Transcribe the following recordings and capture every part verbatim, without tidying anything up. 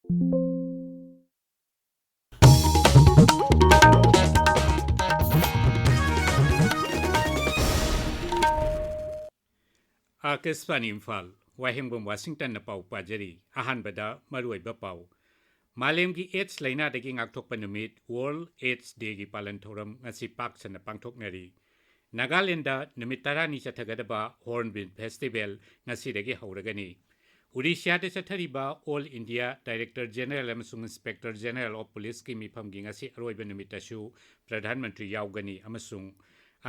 ꯑꯥꯀꯥꯁꯕꯥꯅꯤ ꯏꯝꯐꯥꯜ, ꯋꯥꯍꯦꯡꯕꯝ ꯋꯥꯁꯤꯡꯇꯟꯅ ꯄꯥꯎ ꯄꯥꯖꯔꯤ꯫ ꯑꯍꯥꯟꯕꯗ ꯃꯔꯨꯑꯣꯏꯕ ꯄꯥꯎ꯫ ꯃꯥꯂꯦꯝꯒꯤ AIDS ꯂꯥꯏꯅꯥꯗꯒꯤ ꯉꯥꯛꯊꯣꯛꯄ ꯅꯨꯃꯤꯠ, World AIDS Day ꯒꯤ ꯄꯥꯂꯟ ꯊꯧꯔꯝ ꯉꯁꯤ ꯄꯥꯛ ꯁꯟꯅ ꯄꯥꯡꯊꯣꯛꯅꯔꯤ꯫ ꯅꯥꯒꯥꯂꯦꯟꯗ ꯅꯨꯃꯤꯠ ꯇꯔꯥꯅꯤ ꯆꯠꯊꯒꯗꯕ Hornbill Festival ꯉꯁꯤꯗꯒꯤ ꯍꯧꯔꯒꯅꯤ꯫ ꯎꯔꯤꯁ꯭ꯌꯥꯗ ꯆꯠꯊꯔꯤꯕ All India Director General ꯑꯃꯁꯨꯡ Inspector General of Police ꯀꯤ ꯃꯤꯐꯝꯒꯤ ꯉꯁꯤ ꯑꯔꯣꯏꯕ ꯅꯨꯃꯤꯠꯇꯁꯨ ꯄ꯭ꯔꯙꯥꯟ ꯃꯟꯇ꯭ꯔꯤ ꯌꯥꯎꯒꯅꯤ ꯑꯃꯁꯨꯡ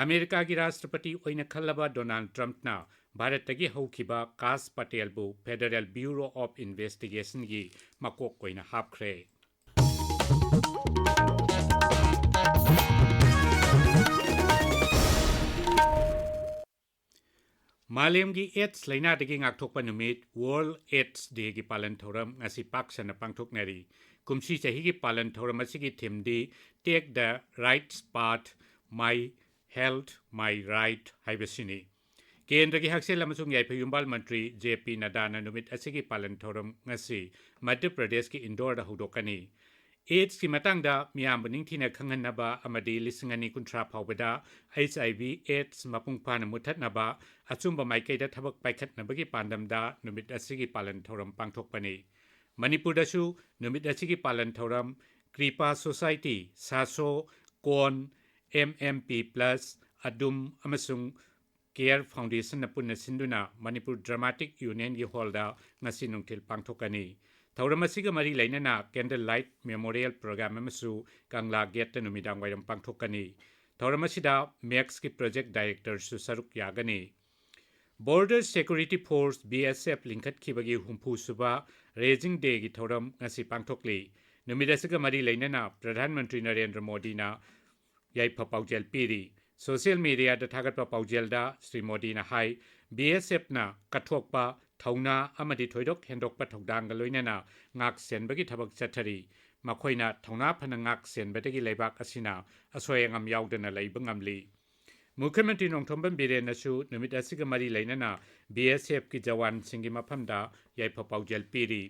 ꯑꯃꯦꯔꯤꯀꯥꯒꯤ ꯔꯥꯁꯇ꯭ꯔꯄꯇꯤ ꯑꯣꯏꯅ ꯈꯜꯂꯕ ꯗꯣꯅꯥꯜꯗ ꯇ꯭ꯔꯝꯞꯅ ꯚꯥꯔꯠꯇꯒꯤ ꯍꯧꯈꯤꯕ ꯀꯥꯁ ꯄꯇꯦꯜꯕꯨ Federal Bureau of Investigation ꯒꯤ ꯃꯀꯣꯛ ꯑꯣꯏꯅ ꯍꯥꯞꯈ꯭ꯔꯦ꯫ ꯃꯥꯂꯦꯝꯒꯤ AIDS ꯂꯥꯏꯅꯥꯗꯒꯤ ꯉꯥꯛꯊꯣꯛꯄ ꯅꯨꯃꯤꯠ, World AIDS Day ꯒꯤ ꯄꯥꯂꯟ ꯊꯧꯔꯝ ꯉꯁꯤ ꯄꯥꯛ ꯁꯟꯅ ꯄꯥꯡꯊꯣꯛꯅꯔꯤ꯫ ꯀꯨꯝꯁꯤ ꯆꯍꯤꯒꯤ ꯄꯥꯂꯟ ꯊꯧꯔꯝ ꯑꯁꯤꯒꯤ theme D Take the Right Path, My Health, My Right ꯍꯥꯏꯕꯁꯤꯅꯤ꯫ ꯀꯦꯟꯗ꯭ꯔꯒꯤ ꯍꯛꯁꯦꯜ ꯑꯃꯁꯨꯡ ꯌꯥꯏꯐ ꯌꯨꯝꯕꯥꯜ ꯃꯟꯇ꯭ꯔꯤ ꯖꯦ ꯄꯤ ꯅꯗꯥꯅ ꯅꯨꯃꯤꯠ ꯑꯁꯤꯒꯤ ꯄꯥꯂꯟ ꯊꯧꯔꯝ ꯉꯁꯤ ꯃꯙ꯭ꯌ ꯄ꯭ꯔꯗꯦꯁꯀꯤ ꯏꯟꯗꯣꯔꯗ ꯍꯧꯗꯣꯛꯀꯅꯤ꯫ AIDS ꯀꯤ ꯃꯇꯥꯡꯗ ꯃꯤꯌꯥꯝꯕꯨ ꯅꯤꯡꯊꯤꯅ ꯈꯪꯍꯟꯅꯕ ꯑꯃꯗꯤ ꯂꯤꯁꯤꯡ ꯑꯅꯤ ꯀꯨꯟꯊ꯭ꯔꯥ ꯐꯥꯎꯕꯗ HIV AIDS ꯃꯄꯨꯡ ꯐꯥꯅ ꯃꯨꯠꯊꯠꯅꯕ ꯑꯆꯨꯝꯕ ꯃꯥꯏꯀꯩꯗ ꯊꯕꯛ ꯄꯥꯏꯈꯠꯅꯕꯒꯤ ꯄꯥꯟꯗꯝꯗ ꯅꯨꯃꯤꯠ ꯑꯁꯤꯒꯤ ꯄꯥꯂꯟ ꯊꯧꯔꯝ ꯄꯥꯡꯊꯣꯛꯄꯅꯤ꯫ ꯃꯅꯤꯄꯨꯔꯗꯁꯨ ꯅꯨꯃꯤꯠ ꯑꯁꯤꯒꯤ ꯄꯥꯂꯟ ꯊꯧꯔꯝ ꯀ꯭ꯔꯤꯄꯥ ꯁꯣꯁꯥꯏꯇꯤ, ꯁꯥꯁꯣ, ꯀꯣꯟ, MMP Plus, ꯑꯗꯨꯝ ꯑꯃꯁꯨꯡ ꯀꯦꯌꯔ ꯐꯥꯎꯟꯗꯦꯁꯟꯅ ꯄꯨꯟꯅ ꯁꯤꯟꯗꯨꯅ ꯃꯅꯤꯄꯨꯔ ꯗ꯭ꯔꯃꯥꯇꯤꯛ ꯌꯨꯅꯤꯌꯟꯒꯤ ꯍꯣꯜꯗ ꯉꯁꯤ ꯅꯨꯡꯊꯤꯜ ꯄꯥꯡꯊꯣꯛꯀꯅꯤ꯫ ꯊꯧꯔꯝ ꯑꯁꯤꯒ ꯃꯔꯤ ꯂꯩꯅꯅ candle light memorial program ꯑꯃꯁꯨ ꯀꯪꯂꯥ ꯒꯦꯠꯇ ꯅꯨꯃꯤꯗꯥꯡ ꯋꯥꯏꯔꯝ ꯄꯥꯡꯊꯣꯛꯀꯅꯤ꯫ ꯊꯧꯔꯝ ꯑꯁꯤꯗ ꯃꯦꯛꯁꯀꯤ ꯄ꯭ꯔꯣꯖꯦꯛ ꯗꯥꯏꯔꯦꯛꯇꯔꯁꯨ ꯁꯔꯨꯛ ꯌꯥꯒꯅꯤ꯫ Border Security Force, BSF, ꯂꯤꯡꯈꯠꯈꯤꯕꯒꯤ ꯍꯨꯝꯐꯨ ꯁꯨꯕ Raising Day ꯒꯤ ꯊꯧꯔꯝ ꯉꯁꯤ ꯄꯥꯡꯊꯣꯛꯂꯤ꯫ ꯅꯨꯃꯤꯠ ꯑꯁꯤꯒ ꯃꯔꯤ ꯂꯩꯅꯅ ꯄ꯭ꯔꯙꯥꯟ ꯃꯟꯇ꯭ꯔꯤ ꯅꯔꯦꯟꯗ꯭ꯔ ꯃꯣꯗꯤꯅ ꯌꯥꯏꯐ ꯄꯥꯎꯖꯦꯜ ꯄꯤꯔꯤ꯫ ꯁꯣꯁꯤꯌꯦꯜ ꯃꯤꯗꯤꯌꯥꯗ ꯊꯥꯒꯠꯄ ꯄꯥꯎꯖꯦꯜꯗ ꯁ꯭ꯔꯤ ꯃꯣꯗꯤꯅ ꯍꯥꯏ, BSF ꯅ ꯀꯠꯊꯣꯛꯄ, ꯊꯧꯅꯥ ꯑꯃꯗꯤ ꯊꯣꯏꯗꯣꯛ ꯍꯦꯟꯗꯣꯛꯄ ꯊꯧꯗꯥꯡꯒ ꯂꯣꯏꯅꯅ ꯉꯥꯛ ꯁꯦꯟꯕꯒꯤ ꯊꯕꯛ ꯆꯠꯊꯔꯤ꯫ ꯃꯈꯣꯏꯅ ꯊꯧꯅꯥ ꯐꯅ ꯉꯥꯛ ꯁꯦꯟꯕꯗꯒꯤ ꯂꯩꯕꯥꯛ ꯑꯁꯤꯅ ꯑꯁꯣꯏ ꯑꯉꯥꯝ ꯌꯥꯎꯗꯅ ꯂꯩꯕ ꯉꯝꯂꯤ꯫ ꯃꯨꯈ꯭ꯌ ꯃꯟꯇ꯭ꯔꯤ ꯅꯣꯡꯊꯣꯝꯕꯝ ꯕꯤꯔꯦꯟꯅꯁꯨ ꯅꯨꯃꯤꯠ ꯑꯁꯤꯒ ꯃꯔꯤ ꯂꯩꯅꯅ BSF ꯀꯤ ꯖꯋꯥꯟꯁꯤꯡꯒꯤ ꯃꯐꯝꯗ ꯌꯥꯏꯐ ꯄꯥꯎꯖꯦꯜ ꯄꯤꯔꯤ꯫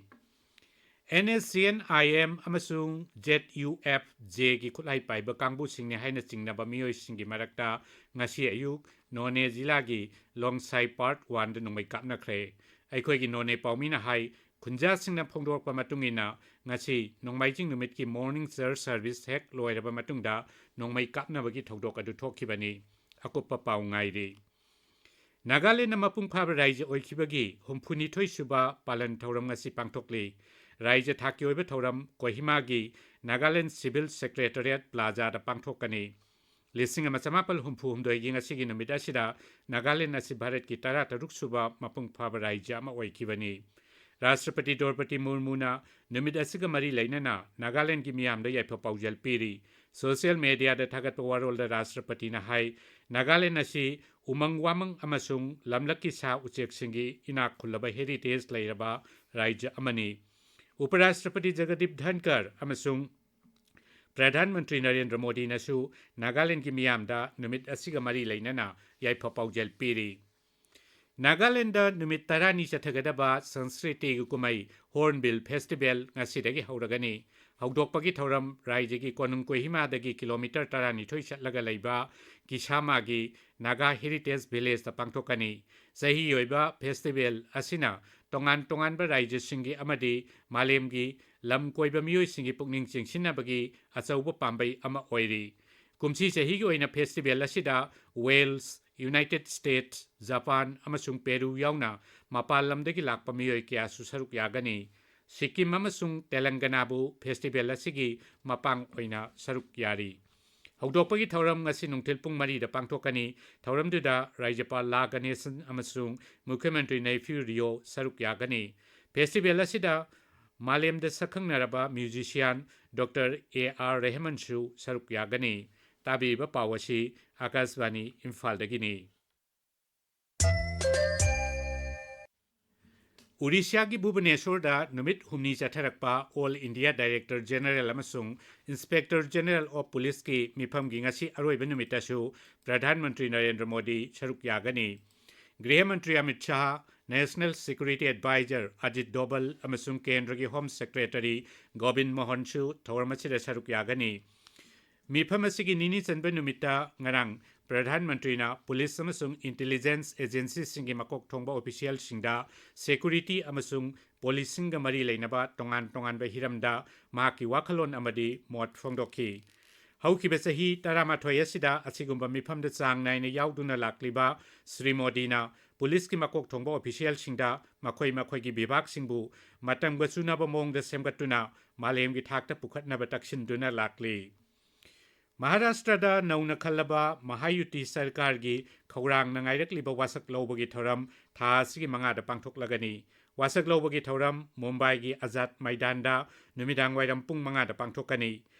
NSCN-IM ꯑꯃꯁꯨꯡ ZUF-Jꯒꯤ ꯈꯨꯠꯂꯥꯏ ꯄꯥꯏꯕ ꯀꯥꯡꯕꯨꯁꯤꯡꯅꯤ ꯍꯥꯏꯅ ꯆꯤꯡꯅꯕ ꯃꯤꯑꯣꯏꯁꯤꯡꯒꯤ ꯃꯔꯛꯇ ꯉꯁꯤ ꯑꯌꯨꯛ ꯅꯣꯅꯦ ꯖꯤꯂꯥꯒꯤ ꯂꯣꯡꯁꯥꯏ Part Oneꯗ ꯅꯣꯡꯃꯩ ꯀꯥꯞꯅꯈ꯭ꯔꯦ꯫ ꯑꯩꯈꯣꯏꯒꯤ ꯅꯣꯅꯦ ꯄꯥꯎꯃꯤꯅ ꯍꯥꯏ, ꯈꯨꯟꯖꯥꯁꯤꯡꯅ ꯐꯣꯡꯗꯣꯔꯛꯄ ꯃꯇꯨꯡ ꯏꯟꯅ ꯉꯁꯤ ꯅꯣꯡꯃꯥꯏꯖꯤꯡ ꯅꯨꯃꯤꯠꯀꯤ morning church service ꯍꯦꯛ ꯂꯣꯏꯔꯕ ꯃꯇꯨꯡꯗ ꯅꯣꯡꯃꯩ ꯀꯥꯞꯅꯕꯒꯤ ꯊꯧꯗꯣꯛ ꯑꯗꯨ ꯊꯣꯛꯈꯤꯕꯅꯤ꯫ ꯑꯀꯨꯞꯄ ꯄꯥꯎ ꯉꯥꯏꯔꯤ꯫ ꯅꯥꯒꯥꯂꯦꯟꯗ ꯃꯄꯨꯡ ꯐꯥꯕ ꯔꯥꯏꯖ꯭ꯌ ꯑꯣꯏꯈꯤꯕꯒꯤ ꯍꯨꯝꯐꯨꯅꯤꯊꯣꯏ ꯁꯨꯕ ꯄꯥꯂꯟ ꯊꯧꯔꯝ ꯉꯁꯤ ꯄꯥꯡꯊꯣꯛꯂꯤ꯫ ꯔꯥꯏꯖ꯭ꯌ ꯊꯥꯛꯀꯤ ꯑꯣꯏꯕ ꯊꯧꯔꯝ ꯀꯣꯍꯤꯃꯥꯒꯤ ꯅꯥꯒꯥꯂꯦꯟ Civil Secretariat Plazaꯗ ꯄꯥꯡꯊꯣꯛꯀꯅꯤ꯫ ꯂꯤꯁꯤꯡ ꯑꯃ ꯆꯃꯥꯄꯜ ꯍꯨꯝꯐꯨ ꯍꯨꯝꯗꯣꯏꯒꯤ ꯉꯁꯤꯒꯤ ꯅꯨꯃꯤꯠ ꯑꯁꯤꯗ ꯅꯥꯒꯥꯂꯦꯟ ꯑꯁꯤ ꯚꯥꯔꯠꯀꯤ ꯇꯔꯥꯇꯔꯨꯛ ꯁꯨꯕ ꯃꯄꯨꯡ ꯐꯥꯕ ꯔꯥꯏꯖ꯭ꯌ ꯑꯃ ꯑꯣꯏꯈꯤꯕꯅꯤ꯫ ꯔꯥꯁꯇ꯭ꯔꯄꯇꯤ ꯗ꯭ꯔꯧꯄꯗꯤ ꯃꯨꯔꯃꯨꯅ ꯅꯨꯃꯤꯠ ꯑꯁꯤꯒ ꯃꯔꯤ ꯂꯩꯅꯅ ꯅꯥꯒꯥꯂꯦꯟꯒꯤ ꯃꯤꯌꯥꯝꯗ ꯌꯥꯏꯐ ꯄꯥꯎꯖꯦꯜ ꯄꯤꯔꯤ꯫ ꯁꯣꯁꯤꯌꯦꯜ ꯃꯦꯗꯤꯌꯥꯗ ꯊꯥꯒꯠꯄ ꯋꯥꯔꯣꯜꯗ ꯔꯥꯁꯇ꯭ꯔꯄꯇꯤꯅ ꯍꯥꯏ, ꯅꯥꯒꯥꯂꯦꯟ ꯑꯁꯤ ꯎꯃꯪ ꯋꯥꯃꯪ ꯑꯃꯁꯨꯡ ꯂꯝꯂꯛꯀꯤ ꯁꯥ ꯎꯆꯦꯛꯁꯤꯡꯒꯤ ꯏꯅꯥꯛ ꯈꯨꯜꯂꯕ heritage ꯂꯩꯔꯕ ꯔꯥꯏꯖ꯭ꯌ ꯑꯃꯅꯤ꯫ ꯎꯄꯔꯥꯁꯇ꯭ꯔꯄꯇꯤ ꯖꯒꯗꯤꯞ ꯙꯟꯀꯔ ꯑꯃꯁꯨꯡ ꯄ꯭ꯔꯙꯥꯟ ꯃꯟꯇ꯭ꯔꯤ ꯅꯔꯦꯟꯗ꯭ꯔ ꯃꯣꯗꯤꯅꯁꯨ ꯅꯥꯒꯥꯂꯦꯟꯒꯤ ꯃꯤꯌꯥꯝꯗ ꯅꯨꯃꯤꯠ ꯑꯁꯤꯒ ꯃꯔꯤ ꯂꯩꯅꯅ ꯌꯥꯏꯐ ꯄꯥꯎꯖꯦꯜ ꯄꯤꯔꯤ꯫ ꯅꯥꯒꯥꯂꯦꯟꯗ ꯅꯨꯃꯤꯠ ꯇꯔꯥꯅꯤ ꯆꯠꯊꯒꯗꯕ ꯁꯪꯁꯀ꯭ꯔꯤꯇꯤꯒꯤ ꯀꯨꯝꯍꯩ Hornbill Festival ꯉꯁꯤꯗꯒꯤ ꯍꯧꯔꯒꯅꯤ꯫ ꯍꯧꯗꯣꯛꯄꯒꯤ ꯊꯧꯔꯝ ꯔꯥꯏꯖ꯭ꯌꯒꯤ ꯀꯣꯅꯨꯡ ꯀꯣꯍꯤꯃꯥꯗꯒꯤ ꯀꯤꯂꯣꯃꯤꯇꯔ ꯇꯔꯥꯅꯤꯊꯣꯏ ꯆꯠꯂꯒ ꯂꯩꯕ ꯀꯤꯁꯥꯃꯥꯒꯤ Naga Heritage Villageꯇ ꯄꯥꯡꯊꯣꯛꯀꯅꯤ꯫ ꯆꯍꯤ ꯑꯣꯏꯕ festival ꯑꯁꯤꯅ ꯇꯣꯉꯥꯟ ꯇꯣꯉꯥꯟꯕ ꯔꯥꯏꯖ꯭ꯌꯁꯤꯡꯒꯤ ꯑꯃꯗꯤ ꯃꯥꯂꯦꯝꯒꯤ ꯂꯝ ꯀꯣꯏꯕ ꯃꯤꯑꯣꯏꯁꯤꯡꯒꯤ ꯄꯨꯛꯅꯤꯡ ꯆꯤꯡꯁꯤꯟꯅꯕꯒꯤ ꯑꯆꯧꯕ ꯄꯥꯝꯕꯩ ꯑꯃ ꯑꯣꯏꯔꯤ꯫ ꯀꯨꯝꯁꯤ ꯆꯍꯤꯒꯤ ꯑꯣꯏꯅ festival ꯑꯁꯤꯗ Wales, United States, Japan ꯑꯃꯁꯨꯡ Peru ꯌꯥꯎꯅ ꯃꯄꯥꯟ ꯂꯝꯗꯒꯤ ꯂꯥꯛꯄ ꯃꯤꯑꯣꯏ ꯀꯌꯥꯁꯨ ꯁꯔꯨꯛ ꯌꯥꯒꯅꯤ꯫ ꯁꯤꯛꯀꯤꯝ ꯑꯃꯁꯨꯡ ꯇꯦꯂꯪꯒꯅꯥꯕꯨ festival ꯑꯁꯤꯒꯤ ꯃꯄꯥꯡ ꯑꯣꯏꯅ ꯁꯔꯨꯛ ꯌꯥꯔꯤ꯫ ꯍꯧꯗꯣꯛꯄꯒꯤ ꯊꯧꯔꯝ ꯉꯁꯤ ꯅꯨꯡꯊꯤꯜ ꯄꯨꯡ ꯃꯔꯤꯗ ꯄꯥꯡꯊꯣꯛꯀꯅꯤ꯫ ꯊꯧꯔꯝꯗꯨꯗ ꯔꯥꯖ꯭ꯌꯄꯥꯜ ꯂꯥ ꯒꯅꯦꯁꯟ ꯑꯃꯁꯨꯡ ꯃꯨꯈ꯭ꯌ ꯃꯟꯇ꯭ꯔꯤ ꯅꯩꯐ꯭ꯌꯨ ꯔꯤꯑꯣ ꯁꯔꯨꯛ ꯌꯥꯒꯅꯤ꯫ Festival ꯑꯁꯤꯗ ꯃꯥꯂꯦꯝꯗ ꯁꯛꯈꯪꯅꯔꯕ musician Doctor A R ꯔꯦꯍꯃꯟꯁꯨ ꯁꯔꯨꯛ ꯌꯥꯒꯅꯤ꯫ ꯇꯥꯕꯤꯔꯤꯕ ꯄꯥꯎ ꯑꯁꯤ ꯑꯥꯀꯥꯁꯕꯥꯅꯤ ꯏꯝꯐꯥꯜꯗꯒꯤꯅꯤ꯫ ꯎꯔꯤꯁ꯭ꯌꯥꯒꯤ ꯚꯨꯕꯅꯦꯁꯣꯔꯗ ꯅꯨꯃꯤꯠ ꯍꯨꯝꯅꯤ ꯆꯠꯊꯔꯛꯄ All India Director General ꯑꯃꯁꯨꯡ Inspector General of Policeꯀꯤ ꯃꯤꯐꯝꯒꯤ ꯉꯁꯤ ꯑꯔꯣꯏꯕ ꯅꯨꯃꯤꯠꯇꯁꯨ ꯄ꯭ꯔꯙꯥꯟ ꯃꯟꯇ꯭ꯔꯤ ꯅꯔꯦꯟꯗ꯭ꯔ ꯃꯣꯗꯤ ꯁꯔꯨꯛ ꯌꯥꯒꯅꯤ꯫ ꯒ꯭ꯔꯤꯍ ꯃꯟꯇ꯭ꯔꯤ Amit Shah, National Security Advisor Ajit Doval ꯑꯃꯁꯨꯡ ꯀꯦꯟꯗ꯭ꯔꯒꯤ Home Secretary ꯒꯣꯕꯤꯟ ꯃꯣꯍꯟꯁꯨ ꯊꯧꯔꯝ ꯑꯁꯤꯗ ꯁꯔꯨꯛ ꯌꯥꯒꯅꯤ꯫ ꯃꯤꯐꯝ ꯑꯁꯤꯒꯤ ꯅꯤꯅꯤ ꯆꯟꯕ ꯅꯨꯃꯤꯠꯇ ꯉꯔꯥꯡ ꯄ꯭ꯔꯙꯥꯟ ꯃꯟꯇ꯭ꯔꯤꯅ ꯄꯨꯂꯤꯁ ꯑꯃꯁꯨꯡ ꯏꯟꯇꯦꯂꯤꯖꯦꯟꯁ ꯑꯦꯖꯦꯟꯁꯤꯁꯤꯡꯒꯤ ꯃꯀꯣꯛ ꯊꯣꯡꯕ ꯑꯣꯐꯤꯁꯤꯌꯦꯜꯁꯤꯡꯗ ꯁꯦꯀ꯭ꯌꯨꯔꯤꯇꯤ ꯑꯃꯁꯨꯡ ꯄꯨꯂꯤꯁꯁꯤꯡꯒ ꯃꯔꯤ ꯂꯩꯅꯕ ꯇꯣꯉꯥꯟ ꯇꯣꯉꯥꯟꯕ ꯍꯤꯔꯝꯗ ꯃꯍꯥꯛꯀꯤ ꯋꯥꯈꯜꯂꯣꯟ ꯑꯃꯗꯤ ꯃꯣꯠ ꯐꯣꯡꯗꯣꯛꯈꯤ꯫ ꯍꯧꯈꯤꯕ ꯆꯍꯤ ꯇꯔꯥꯃꯥꯊꯣꯏ ꯑꯁꯤꯗ ꯑꯁꯤꯒꯨꯝꯕ ꯃꯤꯐꯝꯗ ꯆꯥꯡ ꯅꯥꯏꯅ ꯌꯥꯎꯗꯨꯅ ꯂꯥꯛꯂꯤꯕ ꯁ꯭ꯔꯤ ꯃꯣꯗꯤꯅ ꯄꯨꯂꯤꯁꯀꯤ ꯃꯀꯣꯛ ꯊꯣꯡꯕ ꯑꯣꯐꯤꯁꯤꯌꯦꯜꯁꯤꯡꯗ ꯃꯈꯣꯏ ꯃꯈꯣꯏꯒꯤ ꯕꯤꯚꯥꯒꯁꯤꯡꯕꯨ ꯃꯇꯝꯒ ꯆꯨꯅꯕ ꯃꯑꯣꯡꯗ ꯁꯦꯝꯒꯠꯇꯨꯅ ꯃꯥꯂꯦꯝꯒꯤ ꯊꯥꯛꯇ ꯄꯨꯈꯠꯅꯕ ꯇꯛꯁꯤꯟꯗꯨꯅ ꯂꯥꯛꯂꯤ꯫ ꯃꯍꯥꯔꯥꯁꯇ꯭ꯔꯗ ꯅꯧꯅ ꯈꯜꯂꯕ ꯃꯍꯥꯌꯨꯇꯤ ꯁꯔꯀꯥꯔꯒꯤ ꯈꯧꯔꯥꯡꯅ ꯉꯥꯏꯔꯛꯂꯤꯕ ꯋꯥꯁꯛ ꯂꯧꯕꯒꯤ ꯊꯧꯔꯝ ꯊꯥ ꯑꯁꯤꯒꯤ ꯃꯉꯥꯗ ꯄꯥꯡꯊꯣꯛꯂꯒꯅꯤ꯫ ꯋꯥꯁꯛ ꯂꯧꯕꯒꯤ ꯊꯧꯔꯝ ꯃꯨꯝꯕꯥꯏꯒꯤ ꯑꯖꯥꯗ ꯃꯩꯗꯥꯟꯗ ꯅꯨꯃꯤꯗꯥꯡ ꯋꯥꯏꯔꯝ ꯄꯨꯡ ꯃꯉꯥꯗ ꯄꯥꯡꯊꯣꯛꯀꯅꯤ꯫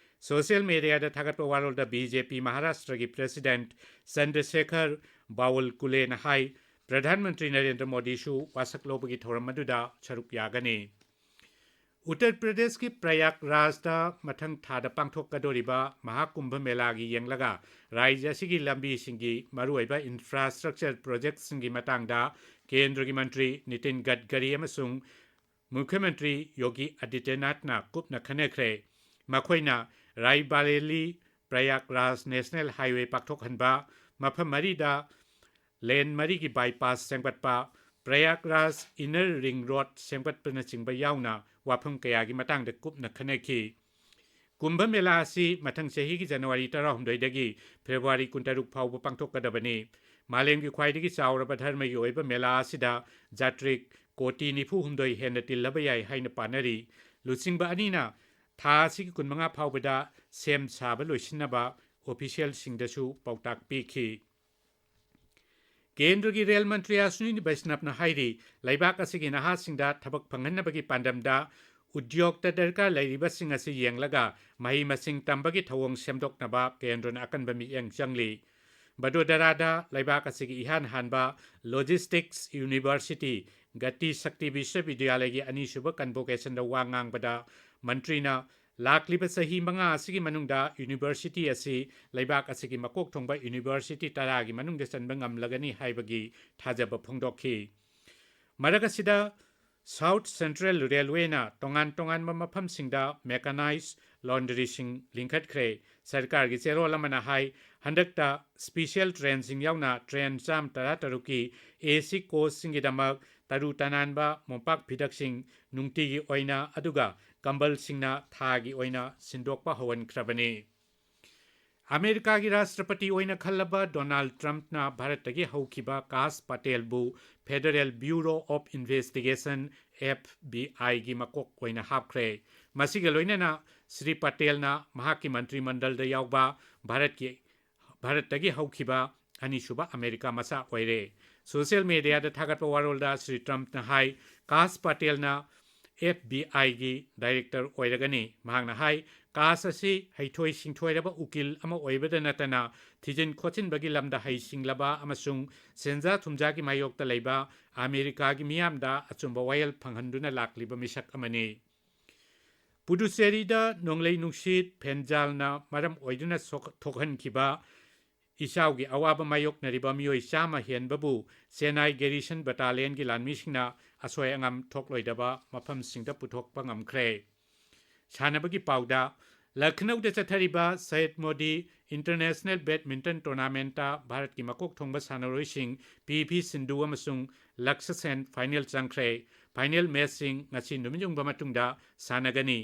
ꯁꯣꯁꯤꯌꯦꯜ ꯃꯦꯗꯤꯌꯥꯗ ꯊꯥꯒꯠꯄ ꯋꯥꯔꯣꯜꯗ ꯕꯤ ꯖꯦ ꯄꯤ ꯃꯍꯥꯔꯥꯁꯇ꯭ꯔꯒꯤ ꯄ꯭ꯔꯦꯁꯤꯗꯦꯟꯠ ꯆꯟꯗ꯭ꯔꯁꯦꯈꯔ ꯕꯥꯋꯜꯀꯨꯂꯦꯅ ꯍꯥꯏ, ꯄ꯭ꯔꯙꯥꯟ ꯃꯟꯇ꯭ꯔꯤ ꯅꯔꯦꯟꯗ꯭ꯔ ꯃꯣꯗꯤꯁꯨ ꯋꯥꯁꯛ ꯂꯧꯕꯒꯤ ꯊꯧꯔꯝ ꯑꯗꯨꯗ ꯁꯔꯨꯛ ꯌꯥꯒꯅꯤ꯫ ꯎꯠꯇꯔ ꯄ꯭ꯔꯗꯦꯁꯀꯤ ꯄ꯭ꯔꯌꯥꯒꯔꯥꯖꯇ ꯃꯊꯪ ꯊꯥꯗ ꯄꯥꯡꯊꯣꯛꯀꯗꯧꯔꯤꯕ ꯃꯍꯥꯀꯨꯝꯚ ꯃꯦꯂꯥꯒꯤ ꯌꯦꯡꯂꯒ ꯔꯥꯖ꯭ꯌ ꯑꯁꯤꯒꯤ ꯂꯝꯕꯤꯁꯤꯡꯒꯤ ꯃꯔꯨꯑꯣꯏꯕ ꯏꯟꯐ꯭ꯔꯥꯁ꯭ꯇ꯭ꯔꯛꯆꯔ ꯄ꯭ꯔꯣꯖꯦꯛꯠꯁꯤꯡꯒꯤ ꯃꯇꯥꯡꯗ ꯀꯦꯟꯗ꯭ꯔꯒꯤ ꯃꯟꯇ꯭ꯔꯤ ꯅꯤꯇꯤꯟ ꯒꯗꯀꯔꯤ ꯑꯃꯁꯨꯡ ꯃꯨꯈ꯭ꯌ ꯃꯟꯇ꯭ꯔꯤ ꯌꯣꯒꯤ ꯑꯗꯤꯇ꯭ꯌꯅꯥꯊꯅ ꯀꯨꯞꯅ ꯈꯟꯅꯈ꯭ꯔꯦ꯫ ꯃꯈꯣꯏꯅ ꯔꯥꯏꯕꯔꯦꯂꯤ ꯄ꯭ꯔꯌꯥꯒꯔꯥꯖ ꯅꯦꯁꯅꯦꯜ ꯍꯥꯏꯋꯦ ꯄꯥꯛꯊꯣꯛꯍꯟꯕ, ꯃꯐꯝ ꯃꯔꯤꯗ ꯂꯦꯟ ꯃꯔꯤꯒꯤ ꯕꯥꯏꯄꯥꯁ ꯁꯦꯝꯒꯠꯄ, ꯄ꯭ꯔꯌꯥꯒꯔꯥꯖ ꯏꯟꯅꯔ ꯔꯤꯡ ꯔꯣꯗ ꯁꯦꯝꯒꯠꯄꯅꯆꯤꯡꯕ ꯌꯥꯎꯅ ꯋꯥꯐꯝ ꯀꯌꯥꯒꯤ ꯃꯇꯥꯡꯗ ꯀꯨꯞꯅ ꯈꯟꯅꯈꯤ꯫ ꯀꯨꯝꯚ ꯃꯦꯂꯥ ꯑꯁꯤ ꯃꯊꯪ ꯆꯍꯤꯒꯤ ꯖꯅꯋꯥꯔꯤ ꯇꯔꯥꯍꯨꯝꯗꯣꯏꯗꯒꯤ ꯐꯦꯕ꯭ꯔꯨꯋꯥꯔꯤ ꯀꯨꯟꯇꯔꯨꯛ ꯐꯥꯎꯕ ꯄꯥꯡꯊꯣꯛꯀꯗꯕꯅꯤ꯫ ꯃꯥꯂꯦꯝꯒꯤ ꯈ꯭ꯋꯥꯏꯗꯒꯤ ꯆꯥꯎꯔꯕ ꯙꯔꯃꯒꯤ ꯑꯣꯏꯕ ꯃꯦꯂꯥ ꯑꯁꯤꯗ ꯖꯥꯇ꯭ꯔꯤꯛ ꯀꯣꯇꯤ ꯅꯤꯐꯨ ꯍꯨꯝꯗꯣꯏ ꯍꯦꯟꯅ ꯇꯤꯜꯂꯕ ꯌꯥꯏ ꯍꯥꯏꯅ ꯄꯥꯅꯔꯤ꯫ ꯂꯨꯆꯤꯡꯕ ꯑꯅꯤꯅ ꯊꯥ ꯑꯁꯤꯒꯤ ꯀꯨꯟꯃꯉꯥ ꯐꯥꯎꯕꯗ ꯁꯦꯝ ꯁꯥꯕ ꯂꯣꯏꯁꯤꯟꯅꯕ ꯑꯣꯐꯤꯁꯤꯌꯦꯜꯁꯤꯡꯗꯁꯨ ꯄꯥꯎꯇꯥꯛ ꯄꯤꯈꯤ꯫ ꯀꯦꯟꯗ꯭ꯔꯒꯤ ꯔꯦꯜ ꯃꯟꯇ꯭ꯔꯤ ꯑꯁ꯭ꯋꯤꯅꯤ ꯕꯩꯁꯅꯕꯅ ꯍꯥꯏꯔꯤ, ꯂꯩꯕꯥꯛ ꯑꯁꯤꯒꯤ ꯅꯍꯥꯁꯤꯡꯗ ꯊꯕꯛ ꯐꯪꯍꯟꯅꯕꯒꯤ ꯄꯥꯟꯗꯝꯗ ꯎꯗ꯭ꯌꯣꯒꯇ ꯗꯔꯀꯥꯔ ꯂꯩꯔꯤꯕꯁꯤꯡ ꯑꯁꯤ ꯌꯦꯡꯂꯒ ꯃꯍꯩ ꯃꯁꯤꯡ ꯇꯝꯕꯒꯤ ꯊꯧꯑꯣꯡ ꯁꯦꯝꯗꯣꯛꯅꯕ ꯀꯦꯟꯗ꯭ꯔꯅ ꯑꯀꯟꯕ ꯃꯤꯠꯌꯦꯡ ꯆꯪꯂꯤ꯫ ꯕꯗꯣꯗꯔꯥꯗ ꯂꯩꯕꯥꯛ ꯑꯁꯤꯒꯤ ꯏꯍꯥꯟ ꯍꯥꯟꯕ ꯂꯣꯖꯤꯁꯇꯤꯛꯁ ꯌꯨꯅꯤꯚꯔꯁꯤꯇꯤ, ꯒꯇꯤ ꯁꯛꯇꯤ ꯕꯤꯁ꯭ꯋꯕꯤꯗ꯭ꯌꯥꯂꯌꯒꯤ ꯑꯅꯤꯁꯨꯕ ꯀꯟꯚꯣꯀꯦꯁꯟꯗ ꯋꯥ ꯉꯥꯡꯕꯗ ꯃꯟꯇ꯭ꯔꯤꯅ ꯂꯥꯛꯂꯤꯕ ꯆꯍꯤ ꯃꯉꯥ ꯑꯁꯤꯒꯤ ꯃꯅꯨꯡꯗ ꯌꯨꯅꯤꯚꯔꯁꯤꯇꯤ ꯑꯁꯤ ꯂꯩꯕꯥꯛ ꯑꯁꯤꯒꯤ ꯃꯀꯣꯛ ꯊꯣꯡꯕ ꯌꯨꯅꯤꯚꯔꯁꯤꯇꯤ ꯇꯔꯥꯒꯤ ꯃꯅꯨꯡꯗ ꯆꯟꯕ ꯉꯝꯂꯒꯅꯤ ꯍꯥꯏꯕꯒꯤ ꯊꯥꯖꯕ ꯐꯣꯡꯗꯣꯛꯈꯤ꯫ ꯃꯔꯛ ꯑꯁꯤꯗ, South Central Railwayꯅ ꯇꯣꯉꯥꯟ ꯇꯣꯉꯥꯟꯕ ꯃꯐꯝꯁꯤꯡꯗ mechanized laundryꯁꯤꯡ ꯂꯤꯡꯈꯠꯈ꯭ꯔꯦ꯫ ꯁꯔꯀꯥꯔꯒꯤ ꯆꯦꯔꯣꯜ ꯑꯃꯅ ꯍꯥꯏ, ꯍꯟꯗꯛꯇ special trainꯁꯤꯡ ꯌꯥꯎꯅ train ꯆꯥꯝ ꯇꯔꯥ ꯇꯔꯨꯛꯀꯤ AC coachꯁꯤꯡꯒꯤꯗꯃꯛ ꯇꯔꯨ ꯇꯅꯥꯟꯕ ꯃꯣꯝꯄꯥꯛ ꯐꯤꯗꯛꯁꯤꯡ ꯅꯨꯡꯇꯤꯒꯤ ꯑꯣꯏꯅ ꯑꯗꯨꯒ ꯀꯝꯕꯜꯁꯤꯡꯅ ꯊꯥꯒꯤ ꯑꯣꯏꯅ ꯁꯤꯟꯗꯣꯛꯄ ꯍꯧꯍꯟꯈ꯭ꯔꯕꯅꯤ꯫ ꯑꯃꯦꯔꯤꯀꯥꯒꯤ ꯔꯥꯁꯇ꯭ꯔꯄꯇꯤ ꯑꯣꯏꯅ ꯈꯜꯂꯕ ꯗꯣꯅꯥꯜꯗ ꯇ꯭ꯔꯝꯞꯅ ꯚꯥꯔꯠꯇꯒꯤ ꯍꯧꯈꯤꯕ ꯀꯥꯁ ꯄꯇꯦꯜꯕꯨ Federal Bureau of Investigation, FBIꯒꯤ ꯃꯀꯣꯛ ꯑꯣꯏꯅ ꯍꯥꯞꯈ꯭ꯔꯦ꯫ ꯃꯁꯤꯒ ꯂꯣꯏꯅꯅ ꯁ꯭ꯔꯤ ꯄꯇꯦꯜꯅ ꯃꯍꯥꯛꯀꯤ ꯃꯟꯇ꯭ꯔꯤ ꯃꯟꯗꯜꯗ ꯌꯥꯎꯕ ꯚꯥꯔꯠꯀꯤ, ꯚꯥꯔꯠꯇꯒꯤ ꯍꯧꯈꯤꯕ ꯑꯅꯤꯁꯨꯕ ꯑꯃꯦꯔꯤꯀꯥ ꯃꯆꯥ ꯑꯣꯏꯔꯦ꯫ Social mediaꯗ ꯊꯥꯒꯠꯄ ꯋꯥꯔꯣꯜꯗ ꯁ꯭ꯔꯤ ꯇ꯭ꯔꯝꯞꯅ ꯍꯥꯏ, ꯀꯥꯁ ꯄꯇꯦꯜꯅ FBIꯒꯤ director ꯑꯣꯏꯔꯒꯅꯤ꯫ ꯃꯍꯥꯛꯅ ꯍꯥꯏ, ꯀꯥꯁ ꯑꯁꯤ ꯍꯩꯊꯣꯏ ꯁꯤꯡꯊꯣꯏꯔꯕ ꯎꯀꯤꯜ ꯑꯃ ꯑꯣꯏꯕꯗ ꯅꯠꯇꯅ ꯊꯤꯖꯤꯟ ꯈꯣꯠꯆꯤꯟꯕꯒꯤ ꯂꯝꯗ ꯍꯩꯁꯤꯡꯂꯕ ꯑꯃꯁꯨꯡ ꯁꯦꯟꯖꯥ ꯊꯨꯝꯖꯥꯒꯤ ꯃꯥꯌꯣꯛꯇ ꯂꯩꯕ ꯑꯃꯦꯔꯤꯀꯥꯒꯤ ꯃꯤꯌꯥꯝꯗ ꯑꯆꯨꯝꯕ ꯋꯥꯌꯦꯜ ꯐꯪꯍꯟꯗꯨꯅ ꯂꯥꯛꯂꯤꯕ ꯃꯤꯁꯛ ꯑꯃꯅꯤ꯫ ꯄꯨꯗꯨꯆꯦꯔꯤꯗ ꯅꯣꯡꯂꯩ ꯅꯨꯡꯁꯤꯠ ꯐꯦꯟꯖꯥꯜꯅ ꯃꯔꯝ ꯑꯣꯏꯗꯨꯅ ꯁꯣꯛ-, ꯊꯣꯛꯍꯟꯈꯤꯕ ꯏꯆꯥꯎꯒꯤ ꯑꯋꯥꯕ ꯃꯥꯌꯣꯛꯅꯔꯤꯕ ꯃꯤꯑꯣꯏ ꯆꯥꯝꯃ ꯍꯦꯟꯕꯕꯨ ꯆꯦꯟꯅꯥꯏ Garrison Battalionꯒꯤ ꯂꯥꯟꯃꯤꯁꯤꯡꯅ ꯑꯁꯣꯏ ꯑꯉꯥꯝ ꯊꯣꯛꯂꯣꯏꯗꯕ ꯃꯐꯝꯁꯤꯡꯗ ꯄꯨꯊꯣꯛꯄ ꯉꯝꯈ꯭ꯔꯦ꯫ ꯁꯥꯟꯅꯕꯒꯤ ꯄꯥꯎꯗ, ꯂꯈꯅꯧꯗ ꯆꯠꯊꯔꯤꯕ ꯁꯌꯦꯗ ꯃꯣꯗꯤ International Badminton Tournamentꯇ ꯚꯥꯔꯠꯀꯤ ꯃꯀꯣꯛ ꯊꯣꯡꯕ ꯁꯥꯟꯅꯔꯣꯏꯁꯤꯡ ꯄꯤ ꯚꯤ ꯁꯤꯟꯙꯨ ꯑꯃꯁꯨꯡ ꯂꯛꯁ ꯁꯦꯟ final ꯆꯪꯈ꯭ꯔꯦ꯫ Final matchꯁꯤꯡ ꯉꯁꯤ ꯅꯨꯃꯤꯠ ꯌꯨꯡꯕ ꯃꯇꯨꯡꯗ ꯁꯥꯟꯅꯒꯅꯤ꯫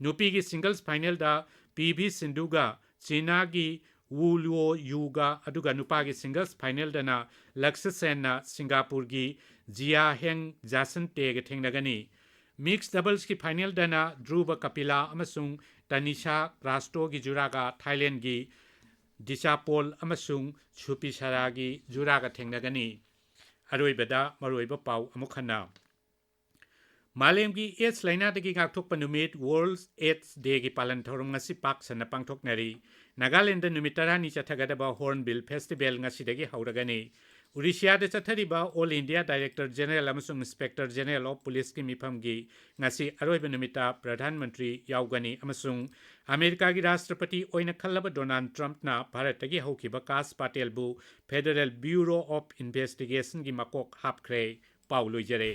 ꯅꯨꯄꯤꯒꯤ singles finalꯗ ꯄꯤ ꯚꯤ ꯁꯤꯟꯙꯨꯒ ꯆꯤꯅꯥꯒꯤ ꯋꯨ ꯂꯨꯑꯣ ꯌꯨꯒ, ꯑꯗꯨꯒ ꯅꯨꯄꯥꯒꯤ singles finalꯗꯅ Lux ꯁꯦꯟꯅ ꯁꯤꯡꯒꯥꯄꯨꯔꯒꯤ ꯖꯤꯌꯥ hang ꯖꯥꯁꯟꯇꯦꯒ ꯊꯦꯡꯅꯒꯅꯤ꯫ Mixed doublesꯀꯤ finalꯗꯅ ꯙ꯭ꯔꯨꯕ Kapila ꯑꯃꯁꯨꯡ ꯇꯅꯤꯁꯥ ꯀ꯭ꯔꯥꯁꯇꯣꯒꯤ ꯖꯨꯔꯥꯒ ꯊꯥꯏꯂꯦꯟꯗꯒꯤ ꯗꯤꯆꯥꯄꯣꯜ ꯑꯃꯁꯨꯡ ꯁꯨꯄꯤꯁꯥꯔꯥꯒꯤ ꯖꯨꯔꯥꯒ ꯊꯦꯡꯅꯒꯅꯤ꯫ ꯑꯔꯣꯏꯕꯗ ꯃꯔꯨꯑꯣꯏꯕ ꯄꯥꯎ ꯑꯃꯨꯛ ꯍꯟꯅ꯫ ꯃꯥꯂꯦꯝꯒꯤ AIDS ꯂꯥꯏꯅꯥꯗꯒꯤ ꯉꯥꯛꯊꯣꯛꯄ ꯅꯨꯃꯤꯠ, World AIDS Dayꯒꯤ ꯄꯥꯂꯟ ꯊꯧꯔꯝ ꯉꯁꯤ ꯄꯥꯛ ꯁꯟꯅ ꯄꯥꯡꯊꯣꯛꯅꯔꯤ꯫ ꯅꯥꯒꯥꯂꯦꯟꯗ ꯅꯨꯃꯤꯠ ꯇꯔꯥꯅꯤ ꯆꯠꯊꯒꯗꯕ Hornbill Festival ꯉꯁꯤꯗꯒꯤ ꯍꯧꯔꯒꯅꯤ꯫ ꯎꯔꯤꯁꯤꯌꯥꯗ ꯆꯠꯊꯔꯤꯕ All India Director General ꯑꯃꯁꯨꯡ Inspector General of Policeꯀꯤ ꯃꯤꯐꯝꯒꯤ ꯉꯁꯤ ꯑꯔꯣꯏꯕ ꯅꯨꯃꯤꯠꯇ ꯄ꯭ꯔꯙꯥꯟ ꯃꯟꯇ꯭ꯔꯤ ꯌꯥꯎꯒꯅꯤ ꯑꯃꯁꯨꯡ ꯑꯃꯦꯔꯤꯀꯥꯒꯤ ꯔꯥꯁꯇ꯭ꯔꯄꯇꯤ ꯑꯣꯏꯅ ꯈꯜꯂꯕ ꯗꯣꯅꯥꯜꯗ ꯇ꯭ꯔꯝꯞꯅ ꯚꯥꯔꯠꯇꯒꯤ ꯍꯧꯈꯤꯕ ꯀꯥꯁ ꯄꯇꯦꯜꯕꯨ Federal Bureau of Investigationꯒꯤ ꯃꯀꯣꯛ ꯍꯥꯞꯈ꯭ꯔꯦ꯫ ꯄꯥꯎ ꯂꯣꯏꯖꯔꯦ꯫